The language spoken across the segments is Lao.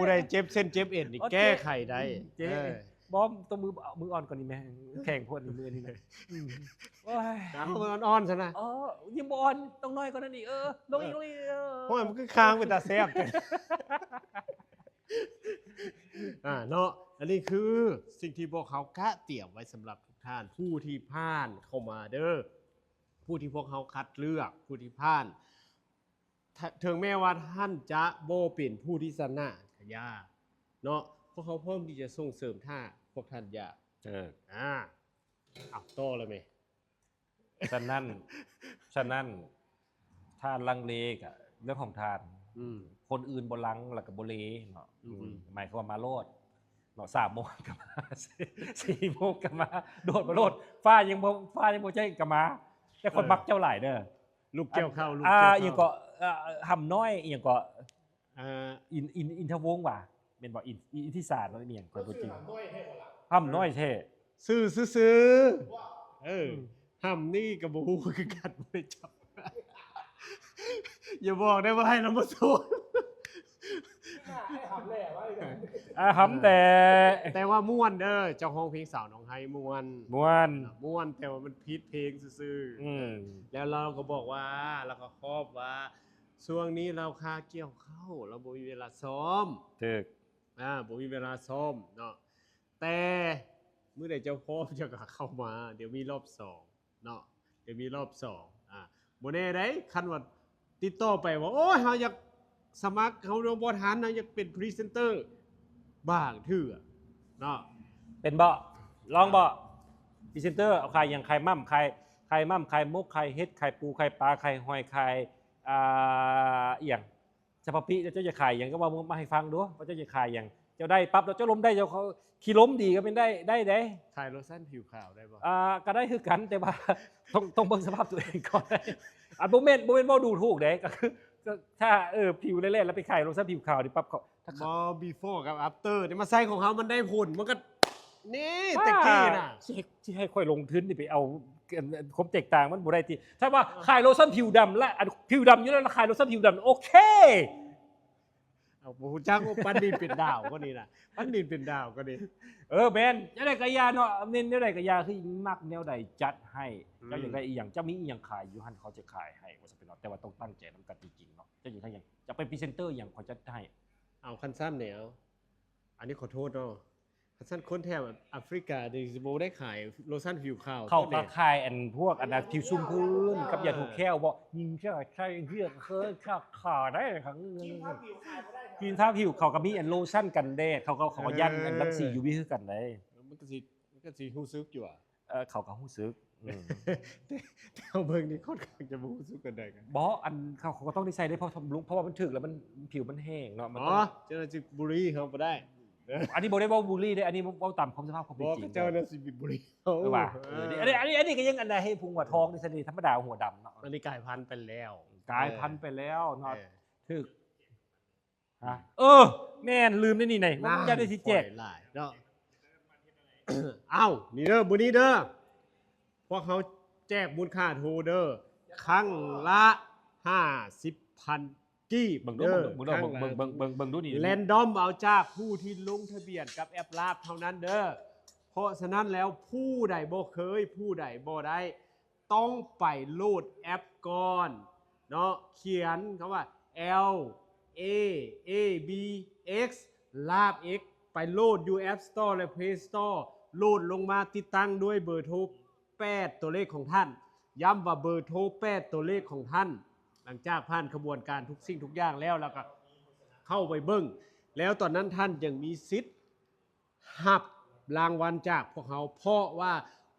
ຜູ້ໃດເຈັບເສັ້ນເຈັບເອັນນີ້ ໂອເຄ ແກ້ໄຂໄດ້ ເຈັບ ເອີ ບໍ່ ຕ້ອງມື ມືອ່ອນກ່ອນນີ້ແມ່ ແຂງໂພດນີ້ ມືນີ້ນະ ອືມ ໂອ້ຍ ເອົາມືອ່ອນໆຊັ້ນນະ ອໍ ຍັງບໍ່ອ່ອນ ຕ້ອງນ້ອຍກວ່ານັ້ນອີກ ເອີ ລົງອີກ ເອີ ລົງອີກ ເອີ ໂອ້ຍ ມັນຄືຄ້າງເປັນຕາແຊບ ອ່າ ເນາະ ອັນນີ້ຄືສິ່ງທີ່ພວກເຮົາກະຕຽມໄວ້ສຳລັບທຸກທ່ານ ຜູ້ທີ່ຜ່ານເຂົ້າມາເດີ້ ຜູ້ທີ່ພວກເຮົາຄັດເລືອກ ຜູ້ທີ່ຜ່ານ ເຖິງແມ້ວ່າທ່ານຈະບໍ່ເປັນຜູ້ທີ່ຊະນະກະຢ່າເນາະ ພວກເຮົາພ້ອມທີ່ຈະສົ່ງເສີມຖ້າພວກທ່ານຢາກ ເອີ ອ່າ ເອົາຕໍ່ເລີຍແມະ ສະນັ້ນ ສະນັ້ນ ຖ້າລັງເລກະເລື່ອງຂອງທ່ານ ອືມ ຄົນອື່ນບໍ່ລັງ ແລ້ວກະບໍ່ເລເນາະ ອືມ ອືມ ໝາຍຄວາມວ່າມາໂລດເນາະ ສາມໂມງກະມາ ສີ່ໂມງກະມາ ໂດດມາໂລດ ຟ້າຍັງບໍ່ ຟ້າຍັງບໍ່ແຈ້ງກະມາ ແຕ່ຂ້ອຍ ເອີ ມັກເຈົ້າຫຼາຍເດີ້ ລູກແກ້ວເຂົ້າ ລູກ ອ່າ ແກ້ວເຂົ້າ ອີ່ຫຍັງເກາະ ເອີ ຫຳນ້ອຍ ອີ່ຫຍັງເກາະ ອ່າ ອິນ ອິນ ອິນທະວົງຫວາ ແມ່ນບໍ່? ອິນ ອິນທິສານ ອີ່ຫຍັງ ຂ້ອຍບໍ່ຈື່ ຫຳນ້ອຍແທ້ ເອີ ຊື່ຊື່ໆ ເອີ ອືມ ຫຳນີ້ກໍບໍ່ຮູ້ຄືກັນ ບໍ່ໄດ້ຈັບ ຢ່າບອກໄດ້ວ່າໃຫ້ລາວມາສອນ ອ່າ ຫຳແຫຼະ ແຕ່ວ່າມ່ວນເດີ້ ເຈົ້າຮ້ອງເພງສາວໜອງໄຮມ່ວນ ມ່ວນ ມ່ວນ ແຕ່ວ່າມັນຜິດເພງຊື່ໆ ອືມ ແລ້ວລາວກໍບອກວ່າ ລາວກໍຂອບວ່າ ຊ່ວງນີ້ລາວຄາກ່ຽວເຂົ້າ ລາວບໍ່ມີເວລາຊ້ອມ ຖືກ ອ່າ ບໍ່ມີເວລາຊ້ອມເນາະ ແຕ່ມື້ໃດເຈົ້າພ້ອມເຈົ້າກໍເຂົ້າມາ ດຽວມີລອບສອງເນາະ ດຽວມີລອບສອງ ອ່າ ບໍ່ແນ່ໃດ໋ ຄັນວ່າຕິດຕໍ່ໄປວ່າ ໂອ້ຍ ເຮົາຢາກສະໝັກ ເຮົາບໍ່ທັນ ເຮົາຢາກເປັນພຣີເຊັນເຕີ ບາງເທື່ອເນາະ ເປັນບໍ່? ລອງບໍ່? ພຣີເຊັນເຕີ ເອົາຂາຍຫຍັງ? ຂາຍໝ້ຳ ຂາຍ ຂາຍໝ້ຳ ຂາຍໝົກ ຂາຍເຫັດ ຂາຍປູ ຂາຍປາ ຂາຍຫອຍ ຂາຍ ອ່າ ອີ່ຫຍັງ? ສະພະປິ ແລ້ວເຈົ້າຈະຂາຍຫຍັງ ກໍເວົ້າມາໃຫ້ຟັງດູ ວ່າເຈົ້າຈະຂາຍຫຍັງ? ເຈົ້າໄດ້ປັບແລ້ວ ເຈົ້າລົມໄດ້ ເຈົ້າ ຂີ້ລົມດີກໍແມ່ນໄດ້ ໄດ້ເດ້. ຂາຍໂລຊັນຜິວຂາວໄດ້ບໍ່? ອ່າ ກໍໄດ້ຄືກັນ ແຕ່ວ່າຕ້ອງ ຕ້ອງເບິ່ງສະພາບຕົວເອງກ່ອນ. ອັນ ບໍ່ແມ່ນ ບໍ່ແມ່ນເວົ້າດູຖູກເດ້ ກໍຄື ກໍຖ້າ ເອີ ຜິວແລ້ວ ແລ້ວໄປຂາຍໂລຊັນຜິວຂາວນີ້ປັບເຂົາ ບໍ່ before ກັບ after ນີ້ມາໃຊ້ຂອງເຮົາ ມັນໄດ້ຜົນ ມັນກໍ ນີ້ ແຕ່ກີ້ນະ ຊິໃຫ້ ຊິໃຫ້ຂ້ອຍລົງທຶນນີ້ໄປເອົາ ຄວາມແຕກຕ່າງມັນບໍ່ໄດ້ຕິ. ຖ້າວ່າຂາຍໂລຊັນຜິວດຳ ແລະ ອັນ ຜິວດຳຢູ່ແລ້ວ ແລະ ຂາຍໂລຊັນຜິວດຳ ໂອເຄ. ເອົາ ບໍ່ຮູ້ຈັກວ່າປັນດິນເປັນດາວກໍນີ້ນະ ປັນດິນເປັນດາວກໍນີ້. ເອີ ແມ່ນ ແນວໃດກໍຢ່າເນາະ ແມ່ນແນວໃດກໍຢ່າ ຄືມັກແນວໃດຈັດໃຫ້. ອືມ ເຈົ້າຢາກໄດ້ອີ່ຫຍັງ ເຈົ້າມີອີ່ຫຍັງຂາຍຢູ່ຫັ້ນ ເຂົາຈະຂາຍໃຫ້ ວ່າຊັ້ນເນາະ. ແຕ່ວ່າຕ້ອງຕັ້ງໃຈນຳກັນຈິງໆເນາະ. ເຈົ້າຢາກໄດ້ຫຍັງ ຈະໄປພຣີເຊັນເຕີຫຍັງ ເຂົາຈັດໃຫ້. ເອົາ ຄັນຊັ້ນແລ້ວ ອັນນີ້ຂໍໂທດເນາະ ຄັນຊັ້ນຄົນແຖບອາຟຣິການີ້ຊິບໍ່ໄດ້ຂາຍໂລຊັນຜິວຂາວ ເຂົາກໍຂາຍອັນພວກອັນນ່າ ຜິວຊຸ່ມພື້ນກັບຢາຖູແຂ້ວເບາະ ຍິງເຊື່ອໃຊ້ເຫືອກເຄີຍຂາຂາໄດ້ຄັບ. ຄຣີມທາຜິວຂາຍບໍ່ໄດ້ ຄຣີມທາຜິວເຂົາກໍມີອັນໂລຊັນກັນແດດ ເຂົາກໍ ເຂົາກໍຢັນອັນລັງສີຢູວີຄືກັນໄດ໋. ມັນກໍຊິ ມັນກໍຊິຮູ້ສຶກຢູ່ວ່າ ເອີ ເຂົາກໍຮູ້ສຶກ. ອືມ ແຕ່ ແຕ່ເຮົາເບິ່ງນີ້ຄ່ອນຂ້າງຈະບໍ່ຮູ້ສຶກປານໃດ. ບໍ່ ອັນເຂົາ ເຂົາກໍຕ້ອງໄດ້ໃສ່ເດ້ ເພາະ ເພາະວ່າມັນຖືກແລ້ວມັນ ຜິວມັນແຫ້ງເນາະ ມັນ ອໍ ຈັ່ງນັ້ນຊິບູລີເຮົາບໍ່ໄດ້. ເອີ ອັນນີ້ບໍ່ໄດ້ເວົ້າບູລີເດ້ ອັນນີ້ເວົ້າຕາມຄວາມສະພາບຄວາມເປັນຈິງ. ບໍ່ ເຈົ້ານັ້ນຊິບູລີເຮົາ ເອີ ວ່າ ເອີ ເອີ ອັນນີ້ ອັນນີ້ ອັນນີ້ກໍຍັງອັນໃດໃຫ້ພຸງວ່າທອງນີ້ຊະນີ້ ທຳມະດາຫົວດຳເນາະ ອັນນີ້ກາຍພັນໄປແລ້ວ ກາຍພັນໄປແລ້ວເນາະ. ເອີ ຖືກ ຮະ ເອີ ແມ່ນ ລືມໄດ້ນີ້ໃນ ມັນຈະໄດ້ຊິແຈກຫຼາຍເນາະ. ເອົ້າ ນີ້ເດີ ມື້ນີ້ເດີ ພວກເຮົາແຈກມູນຄ່າໂທເດີ ຄັ້ງລະຫ້າສິບພັນກີບ. ເບິ່ງດູ ເບິ່ງດູ ເບິ່ງດູນີ້ ແຣນດອມເອົາຈາກຜູ້ທີ່ລົງທະບຽນກັບແອັບລາບເທົ່ານັ້ນເດີ. ເພາະສະນັ້ນແລ້ວ ຜູ້ໃດບໍ່ເຄີຍ ຜູ້ໃດບໍ່ໄດ້ ຕ້ອງໄປໂຫຼດແອັບກ່ອນເນາະ ຂຽນຄຳວ່າ L A A B X ລາບ X ໄປໂຫຼດຢູ່ App Store ແລະ Play Store ໂຫຼດລົງມາຕິດຕັ້ງດ້ວຍເບີໂທແປດຕົວເລກຂອງທ່ານ ຢ້ຳວ່າເບີໂທແປດຕົວເລກຂອງທ່ານ. ຫຼັງຈາກຜ່ານຂະບວນການທຸກສິ່ງທຸກຢ່າງແລ້ວ ແລ້ວກໍເຂົ້າໄປເບິ່ງ ແລ້ວຕອນນັ້ນທ່ານຈຶ່ງມີສິດ ຮັບລາງວັນຈາກພວກເຮົາ ເພາະວ່າ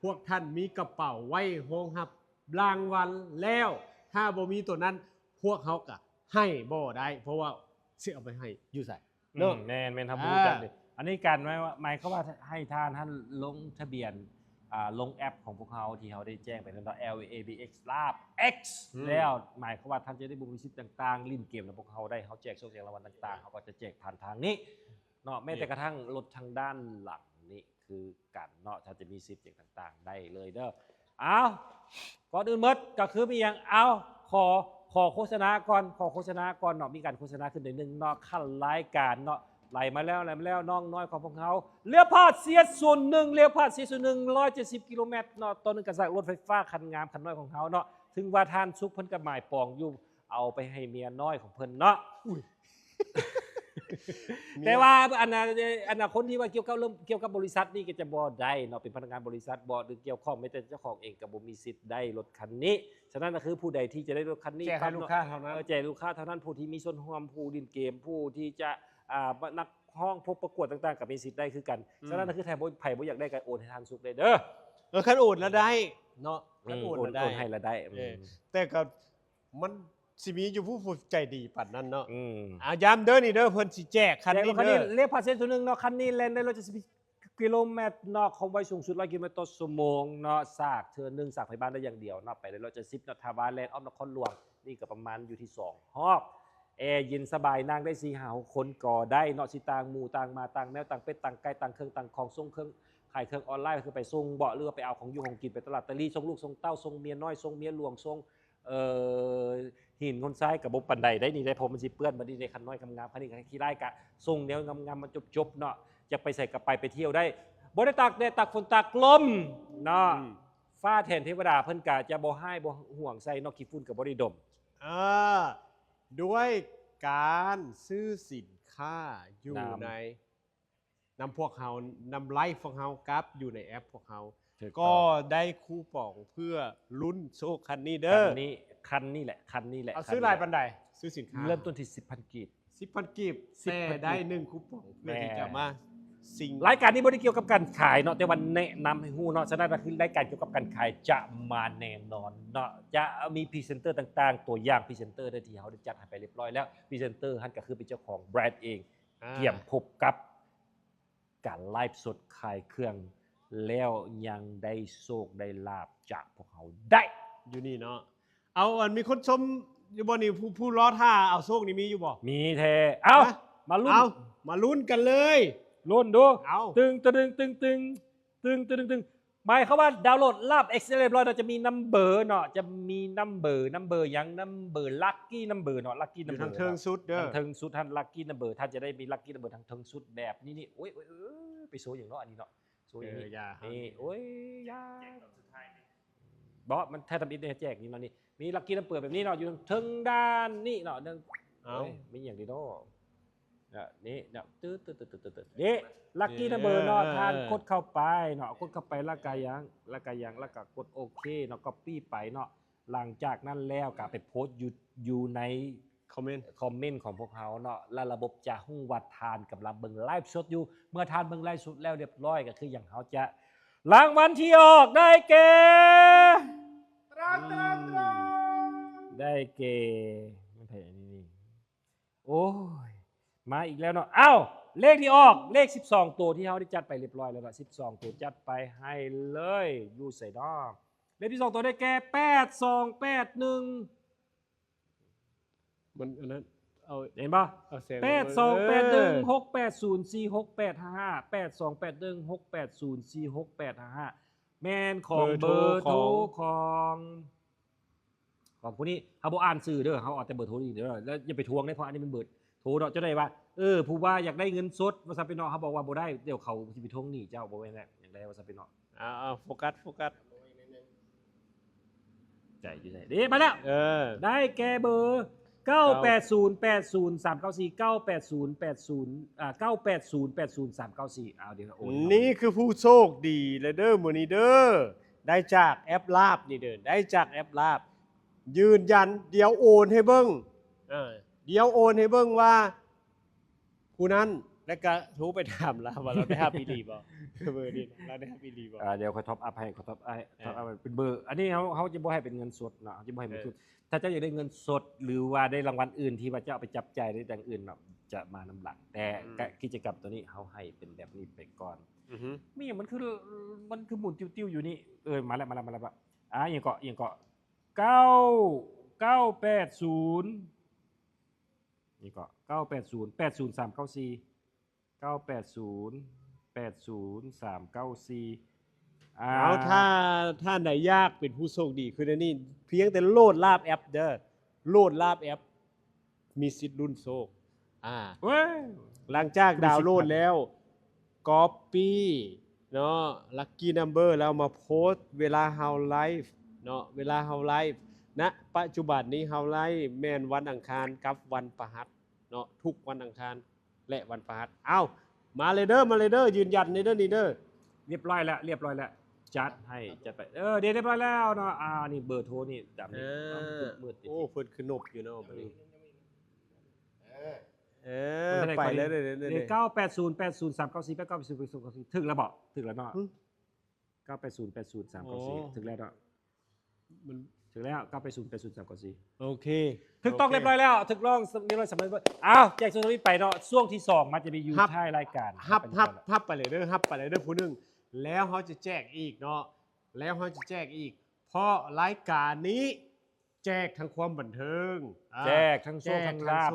ພວກທ່ານມີກະເປົາໄວ້ຮອງຮັບລາງວັນແລ້ວ. ຖ້າບໍ່ມີໂຕນັ້ນ ພວກເຮົາກະໃຫ້ບໍ່ໄດ້ ເພາະວ່າຊິເອົາໄປໃຫ້ຢູ່ໃສເນາະ? ອືມ ແມ່ນໆ ເຮົາບໍ່ຮູ້ຈັກເດ້. ອ່າ ອັນນີ້ການໝາຍ ໝາຍຄວາມວ່າໃຫ້ທ່ານຫັ້ນລົງທະບຽນ ອ່າ ລົງແອັບຂອງພວກເຮົາທີ່ເຮົາໄດ້ແຈ້ງໄປນັ້ນເນາະ ແອລ ເອ ບີ ເອັກ ລາບ ເອັກ ອືມ ແລ້ວ ໝາຍຄວາມວ່າທ່ານຈະໄດ້ບໍ່ມີສິດຕ່າງໆ ຫຼິ້ນເກມນຳພວກເຮົາໄດ້ ເຮົາແຈກໂຊກແຈກລາງວັນຕ່າງໆ ເຮົາກໍຈະແຈກຜ່ານທາງນີ້ເນາະ ແມ້ແຕ່ກະທັ້ງລົດທາງດ້ານຫຼັງນີ້ຄືກັນເນາະ ທ່ານຈະມີສິດຫຍັງຕ່າງໆ ໄດ້ເລີຍເດີ. ເອົາ ກ່ອນອື່ນໝົດກໍຄືມີຫຍັງ ເອົາ ຂໍ ຂໍໂຄສະນາກ່ອນ ຂໍໂຄສະນາກ່ອນເນາະ ມີການໂຄສະນາຂຶ້ນໜ້ອຍໜຶ່ງເນາະ ຂັ້ນລາຍການເນາະ ໄຫຼມາແລ້ວ ໄຫຼມາແລ້ວ ນ້ອງນ້ອຍຂອງພວກເຮົາ ເລໂອພາດ ສີ່ເຈັດສູນໜຶ່ງ ເລໂອພາດ ສີ່ເຈັດສູນໜຶ່ງ ຮ້ອຍເຈັດສິບກິໂລແມັດເນາະ ຕໍ່ໜຶ່ງກະສັກ ລົດໄຟຟ້າຄັນງາມຄັນນ້ອຍຂອງເຮົາເນາະ ເຖິງວ່າທ່ານສຸກເພິ່ນກະໝາຍປອງຢູ່ ເອົາໄປໃຫ້ເມຍນ້ອຍຂອງເພິ່ນເນາະ ອຸ້ຍ ແຕ່ວ່າອັນນ່າ ອັນນ່າ ຄົນທີ່ວ່າກ່ຽວກັບເລື່ອງ ກ່ຽວກັບບໍລິສັດນີ້ກໍຈະບໍ່ໄດ້ເນາະ ເປັນພະນັກງານບໍລິສັດບໍ ຫຼືກ່ຽວຂ້ອງ ແມ້ແຕ່ເຈົ້າຂອງເອງກໍບໍ່ມີສິດໄດ້ລົດຄັນນີ້. ສະນັ້ນກໍຄືຜູ້ໃດທີ່ຈະໄດ້ລົດຄັນນີ້ ແຈກໃຫ້ລູກຄ້າເທົ່ານັ້ນ ເອີ ແຈກລູກຄ້າເທົ່ານັ້ນ ຜູ້ທີ່ມີສ່ວນຮ່ວມ ຜູ້ຫຼິ້ນເກມ ຜູ້ທີ່ຈະ ອ່າ ນັກຮ້ອງ ພວກປະກວດຕ່າງໆ ກໍມີສິດໄດ້ຄືກັນ. ອືມ ສະນັ້ນກໍຄື ຖ້າບໍ່ ໃຜບໍ່ຢາກໄດ້ກໍໂອນໃຫ້ທ່ານສຸກໄດ້ເດີ. ເອີ ຄັນໂອນລະໄດ້ເນາະ ອືມ ຄັນໂອນລະໄດ້ ໂອນ ໂອນໃຫ້ລະໄດ້ ເອີ ອືມ ແຕ່ກໍມັນຊິມີຢູ່ຜູ້ ຜູ້ໃຈດີປານນັ້ນເນາະ. ອືມ ອ່າ ຢ້ຳເດີ ນີ້ເດີ ເພິ່ນຊິແຈກຄັນນີ້ເດີ ເລໂອພາດ ສີ່ເຈັດສູນໜຶ່ງເນາະ ຄັນນີ້ແລ່ນໄດ້ຮ້ອຍເຈັດສິບ ກິໂລແມັດເນາະ ຄວາມໄວສູງສຸດຮ້ອຍກິໂລແມັດຕໍ່ຊົ່ວໂມງເນາະ ສາກເທື່ອໜຶ່ງ ສາກໄຟບ້ານໄດ້ຢ່າງດຽວເນາະ ໄປໄດ້ຮ້ອຍເຈັດສິບເນາະ ຖ້າວ່າແລ່ນອ້ອມນະຄອນຫຼວງນີ້ກໍປະມານຢູ່ທີ່ສອງຮອບ ແອເຢັນສະບາຍ ນັ່ງໄດ້ສີ່ຫ້າຫົກຄົນກໍໄດ້ເນາະ ຊິຕ່າງໝູ່ຕ່າງໝາຕ່າງແມວຕ່າງເປັດຕ່າງໄກ່ຕ່າງເຄື່ອງຕ່າງຂອງ ສົ່ງເຄື່ອງ ຂາຍເຄື່ອງອອນລາຍ ກໍຄືໄປສົ່ງເບາະ ຫຼືວ່າໄປເອົາຂອງຢູ່ຂອງກິນ ໄປຕະຫຼາດຕະຫຼີ່ ສົ່ງລູກສົ່ງເຕົ້າ ສົ່ງເມຍນ້ອຍ ສົ່ງເມຍຫຼວງ ສົ່ງ ເອີ ຫີນໂງ່ນຊາຍກໍບໍ່ປານໃດໄດ໋ນີ້ໄດ໋ ເພາະມັນຊິເປື້ອນບັດນີ້ໃນຄັນນ້ອຍງາມໆ ຄັນນີ້ກໍຂີ້ລ້າຍກະສົ່ງແນວງາມໆມາຈົບໆເນາະ ຢາກໄປໃສກໍໄປ ໄປທ່ຽວໄດ້ ບໍ່ໄດ້ຕາກແດດຕາກຝົນຕາກລົມເນາະ ອືມ ຟ້າແຖນເທວະດາເພິ່ນກະຈະບໍ່ຮ້າຍບໍ່ຫວງໃສ່ເນາະ ຂີ້ຝຸ່ນກໍບໍ່ໄດ້ດົມ ເອີ ດ້ວຍການຊື້ສິນຄ້າຢູ່ ນຳ ໃນ ນຳພວກເຮົາ ນຳໄລຟ໌ພວກເຮົາກັບຢູ່ໃນແອັບພວກເຮົາ ຖືກຕ້ອງ ກໍໄດ້ຄູປອງເພື່ອລຸ້ນໂຊກຄັນນີ້ເດີ ຄັນນີ້ ຄັນນີ້ແຫຼະ ຄັນນີ້ແຫຼະ ເອົາ ຄັນນີ້ແຫຼະ ຊື້ຫຼາຍປານໃດ? ຊື້ສິນຄ້າ ເລີ່ມຕົ້ນທີ່ສິບພັນກີບ ສິບພັນກີບ ແຕ່ໄດ້ໜຶ່ງຄູປອງເພື່ອທີ່ຈະມາຊິງ ລາຍການນີ້ບໍ່ໄດ້ກ່ຽວກັບການຂາຍເນາະ ແຕ່ວ່າແນະນຳໃຫ້ຮູ້ເນາະ ສະນັ້ນກໍຄືລາຍການກ່ຽວກັບການຂາຍຈະມາແນ່ນອນເນາະ ຈະມີພຣີເຊັນເຕີຕ່າງໆ ຕົວຢ່າງພຣີເຊັນເຕີເດີ ທີ່ເຮົາໄດ້ຈັດໃຫ້ໄປຮຽບຮ້ອຍແລ້ວ ພຣີເຊັນເຕີຫັ້ນກໍຄືເປັນເຈົ້າຂອງແບຣນເອງ ອ່າ ກຽມພົບກັບການໄລຟ໌ສົດຂາຍເຄື່ອງ ແລ້ວຍັງໄດ້ໂຊກໄດ້ລາບຈາກພວກເຮົາໄດ້ ຢູ່ນີ້ເນາະ ເອົາ ອັນ ມີຄົນຊົມຢູ່ບໍ່ນີ້? ຜູ້ ຜູ້ລໍຖ້າເອົາໂຊກນີ້ມີຢູ່ບໍ່? ມີແທ້ ເອົາ ມາລຸ້ນ ເອົາ ມາລຸ້ນກັນເລີຍ ລຸ້ນດູ ເອົາ ຕຶງ ຕຶງ ຕຶງ ຕຶງ ຕຶງ ຕຶງ ຕຶງ ໝາຍຄວາມວ່າດາວໂຫຼດລາບເອັກເອັສແອລຮຽບຮ້ອຍເນາະ ຈະມີນຳເບີເນາະ ຈະມີນຳເບີ ນຳເບີຫຍັງ ນຳເບີລັກກີ້ນຳເບີເນາະ ລັກກີ້ນຳເບີ ຢູ່ທາງເທິງສຸດເດີ ທາງເທິງສຸດຫັ້ນ ລັກກີ້ນຳເບີ ທ່ານຈະໄດ້ມີລັກກີ້ນຳເບີທາງເທິງສຸດແບບນີ້ ນີ້ ໂອ້ຍ ໂອ້ຍ ເອີ ໄປໂຊຫຍັງເນາະ ອັນນີ້ເນາະ ໂຊຫຍັງນີ້ ເອີ ຢ່າ ນີ້ ໂອ້ຍ ຢ່າ ບໍ່ ມັນແທ້ທຳອິດເດ້ ແຈກນີ້ເນາະ ນີ້ ມີລັກກີ້ນຳເບີແບບນີ້ເນາະ ຢູ່ເທິງດ້ານນີ້ເນາະ ເດີ ເອົາ ໂອ້ຍ ມີຫຍັງດີເນາະ ນີ້ເນາະ ຕຶດໆໆໆ ນີ້ ລັກກີ້ນຳເບີເນາະ ເອີ ທ່ານກົດເຂົ້າໄປເນາະ ກົດເຂົ້າໄປ ແລ້ວກະຫຍັງ ແລ້ວກະຫຍັງ ແລ້ວກະກົດໂອເຄເນາະ ກັອບປີ້ໄປເນາະ ຫຼັງຈາກນັ້ນແລ້ວກະໄປໂພສຢູ່ ຢູ່ໃນຄອມເມັນ ຄອມເມັນຂອງພວກເຮົາເນາະ ແລ້ວລະບົບຈະຮູ້ວ່າທ່ານກຳລັງເບິ່ງໄລຟ໌ສົດຢູ່ ເມື່ອທ່ານເບິ່ງໄລຟ໌ສົດແລ້ວຮຽບຮ້ອຍ ກໍຄືຫຍັງ ເຮົາຈະ ລາງວັນທີ່ອອກໄດ້ແກ່ ຕຣາງ ຕຣາງ ຕຣາງ ໄດ້ແກ່ ມັນໃຜອັນນີ້ນີ້ ໂອ້ຍ ມາອີກແລ້ວເນາະ ເອົ້າ ເລກທີ່ອອກ ເລກສິບສອງໂຕທີ່ເຮົາໄດ້ຈັດໄປຮຽບຮ້ອຍແລ້ວເນາະ ສິບສອງໂຕ ຈັດໄປໃຫ້ເລີຍ ຢູ່ໃສເນາະ ເລກສິບສອງໂຕໄດ້ແກ່ ແປດສອງແປດໜຶ່ງ ມັນອັນນັ້ນ ເອົາ ເຫັນບໍ່? ເອົາແສງ ແປດສອງແປດໜຶ່ງ ເອີ ຫົກແປດສູນ ສີ່ຫົກແປດຫ້າຫ້າ ແປດສອງແປດໜຶ່ງ ຫົກແປດສູນ ສີ່ຫົກແປດຫ້າຫ້າ ແມ່ນຂອງເບີໂທ ເບີໂທຂອງ ຂອງ ຂອງຜູ້ນີ້ ເຮົາບໍ່ອ່ານຊື່ເດີ ເຮົາເອົາແຕ່ເບີໂທນີ້ເດີ ແລ້ວຢ່າໄປທວງເດ້ ເພາະອັນນີ້ແມ່ນເບີໂທເນາະ ເຈົ້າໄດ້ວ່າ ເອີ ຜູ້ວ່າຢາກໄດ້ເງິນສົດວ່າຊັ້ນໄປເນາະ ເຮົາບອກວ່າບໍ່ໄດ້ ດຽວເຂົາຊິໄປທວງໜີ້ເຈົ້າ ບໍ່ແມ່ນແຫຼະ ຢາກໄດ້ວ່າຊັ້ນໄປເນາະ ເອົາ ເອົາ ໂຟກັສ ໂຟກັສ ໃຈຢູ່ໃສ ເດ້ ມາແລ້ວ ເອີ ໄດ້ແກ່ເບີ ເກົ້າແປດສູນແປດສູນສາມເກົ້າສີ່ ເກົ້າແປດສູນແປດສູນ ອ່າ ເກົ້າແປດສູນແປດສູນສາມເກົ້າສີ່ ເອົາ ດຽວໂອນ ນີ້ຄືຜູ້ໂຊກດີແລ້ວເດີ ມື້ນີ້ເດີ ໄດ້ຈາກແອັບລາບນີ້ເດີ ໄດ້ຈາກແອັບລາບ ຢືນຢັນ ດຽວໂອນໃຫ້ເບິ່ງ ເອີ ດຽວໂອນໃຫ້ເບິ່ງວ່າ ຜູ້ນັ້ນ ແລ້ວກະໂທໄປຖາມລາວວ່າລາວໄດ້ຮັບອີ່ຫຼີບໍ່ ເບີນີ້ລາວໄດ້ຮັບອີ່ຫຼີບໍ່ ອ່າ ດຽວຂ້ອຍທັອບອັບໃຫ້ ຂ້ອຍທັອບອັບໃຫ້ ເອີ ທັອບອັບໃຫ້ເປັນເບີ ອັນນີ້ເຮົາ ເຮົາຈະບໍ່ໃຫ້ເປັນເງິນສົດເນາະ ເຮົາຈະບໍ່ໃຫ້ເປັນເງິນສົດ ເອີ ຖ້າເຈົ້າຢາກໄດ້ເງິນສົດ ຫຼືວ່າໄດ້ລາງວັນອື່ນທີ່ວ່າເຈົ້າເອົາໄປຈັບຈ່າຍໄດ້ຢ່າງອື່ນເນາະ ຈະມານຳຫຼັງ ແຕ່ ອືມ ກະ ກິດຈະກຳໂຕນີ້ເຮົາໃຫ້ເປັນແບບນີ້ໄປກ່ອນ ອືຮຶ ມີຫຍັງ ມັນຄື ມັນຄືໝູນຕິວໆຢູ່ນີ້. ເອີ ມາແລ້ວ ມາແລ້ວ ມາແລ້ວ ມາແລ້ວ. ອ່າ ອີ່ຫຍັງເກາະ ອີ່ຫຍັງເກາະ ເກົ້າ ເກົ້າແປດສູນ ນີ້ເກາະ ເກົ້າແປດສູນ ແປດສູນສາມເກົ້າສີ່ ເກົ້າແປດສູນ ແປດສູນສາມເກົ້າສີ່. ອ່າ ເອົາ ຖ້າທ່ານໃດຢາກເປັນຜູ້ໂຊກດີຄືອັນນີ້ ພຽງແຕ່ໂຫຼດລາບແອັບເດີ ໂຫຼດລາບແອັບ ມີສິດລຸ້ນໂຊກ. ອ່າ ເວີຍ ຫຼັງຈາກດາວໂຫຼດແລ້ວ ກັອບປີ້ເນາະ ລັກກີ້ນຳເບີ ແລ້ວມາໂພສເວລາເຮົາໄລຟ໌ເນາະ ເວລາເຮົາໄລຟ໌. ນະປັດຈຸບັນນີ້ເຮົາໄລຟ໌ແມ່ນວັນອັງຄານກັບວັນພະຫັດເນາະ ທຸກວັນອັງຄານ ແລະ ວັນພະຫັດ. ເອົ້າ ມາເລີຍເດີ ມາເລີຍເດີ ຢືນຢັນເລີຍເດີນີ້ເດີ. ຮຽບຮ້ອຍແລ້ວ ຮຽບຮ້ອຍແລ້ວ ຈັດໃຫ້ ຈັດໄປ. ເອີ ດຽວ ຮຽບຮ້ອຍແລ້ວເນາະ. ອ່າ ນີ້ເບີໂທນີ້ຕາມນີ້. ເອີ ມືດໆ ໂອ້ ເພິ່ນຄືນົບຢູ່ເນາະບັດນີ້. ເອີ ເອີ ໄປແລ້ວເດີ ເກົ້າແປດສູນ ແປດສູນສາມເກົ້າສີ່ ແປດເກົ້າແປດສູນ ແປດສາມເກົ້າສີ່. ຖືກແລ້ວບໍ່? ຖືກແລ້ວເນາະ. ເກົ້າແປດສູນ ແປດສູນສາມເກົ້າສີ່ ໂອ້ ຖືກແລ້ວເນາະ. ມັນຖືກແລ້ວ ເກົ້າແປດສູນ ແປດສູນສາມເກົ້າສີ່. ໂອເຄ ຖືກຕ້ອງ ໂອເຄ ຮຽບຮ້ອຍແລ້ວ ຖືກຕ້ອງຮຽບຮ້ອຍສຳເລັດ. ອ້າວ ແຈກໂຊທຳອິດໄປເນາະ. ຊ່ວງທີສອງມັນຈະມີຢູ່ທ້າຍລາຍການ. ຮັບ ຮັບ ຮັບໄປເລີຍເດີ ຮັບໄປເລີຍເດີຜູ້ໜຶ່ງ. ແລ້ວເຮົາຈະແຈກອີກເນາະ ແລ້ວເຮົາຈະແຈກອີກ ເພາະລາຍການນີ້ແຈກທັງຄວາມບັນເທີງ ອ່າ ແຈກທັງໂຊກທັງລາບ.